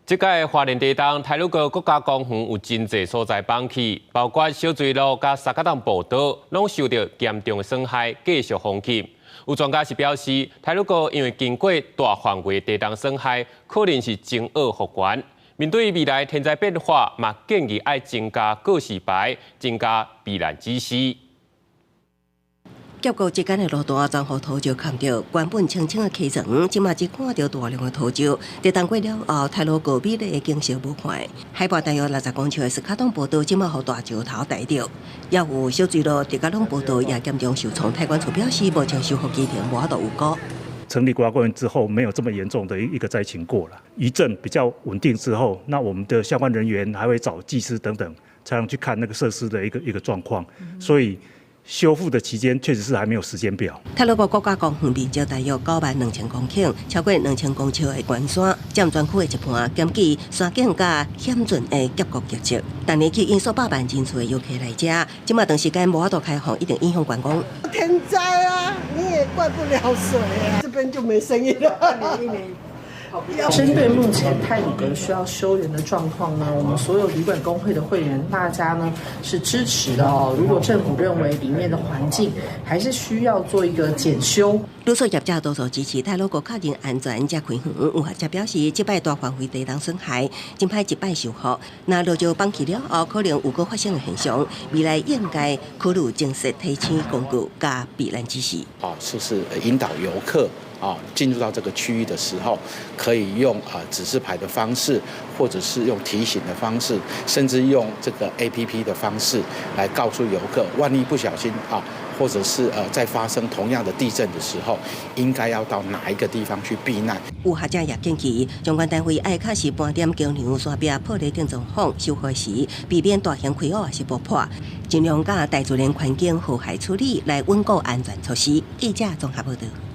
這擺花蓮地動，太魯閣國家公園有真濟所在崩去，包括小錐路佮三角洞步道，攏受著嚴重的損害，繼續封起。有專家是表示，太魯閣因為經過大範圍地動損害，可能是真惡復原。面對未來天災變化，嘛建議愛增加告示牌，增加避難指示。峽谷之間的路段全予土石崁著，原本清清的溪床，這馬只看著大量的土石。地動過了後，太魯閣美麗的景色無看。海拔大約60公尺的斯卡東步道，這馬予大石頭代著。也有小錐路、直角攏步道也嚴重受創。太管處表示，目前修復工程無法度有過。成立國家公園之後，沒有這麼嚴重的一個災情過了。餘震比較穩定之後，那我們的相關人員還會找技師等等，才能去看那個設施的一個狀況。所以修復的期間確實是還沒有時間表。太魯閣國家公園面積大約92,000公頃，超過2000公尺的懸山，佔全區的一半，兼具山景佮險峻的峽谷特色。逐年吸引數百萬人次的遊客來遮，這馬長時間無法度開放，一定影響觀光。天災啊，你也怪不了誰啊，這邊就沒生意了。針對目前太魯閣需要修園的狀況呢，我們所有旅館公會的會員，大家呢是支持的哦。如果政府認為裡面的環境還是需要做一個檢修，旅宿業者多數支持太魯閣確認安全才開放。有學者表示，這擺大範圍地動損害，真歹一擺修復。若落石崩去了後，可能有閣發生的現象。未來應該考慮增設提醒工具佮避難指示。啊，就是引導遊客啊，進入到這個區域的時候，可以用啊指示牌的方式，或者是用提醒的方式，甚至用這個 APP 的方式來告訴遊客，萬一不小心啊，或者是在發生同樣的地震的時候，應該要到哪一個地方去避難。有學者也建議，相關單位愛確實盤點橋梁山壁破裂等狀況，修復時避免大型開挖抑是爆破，盡量佮大自然環境和諧處理，來穩固安全措施。記者綜合報導。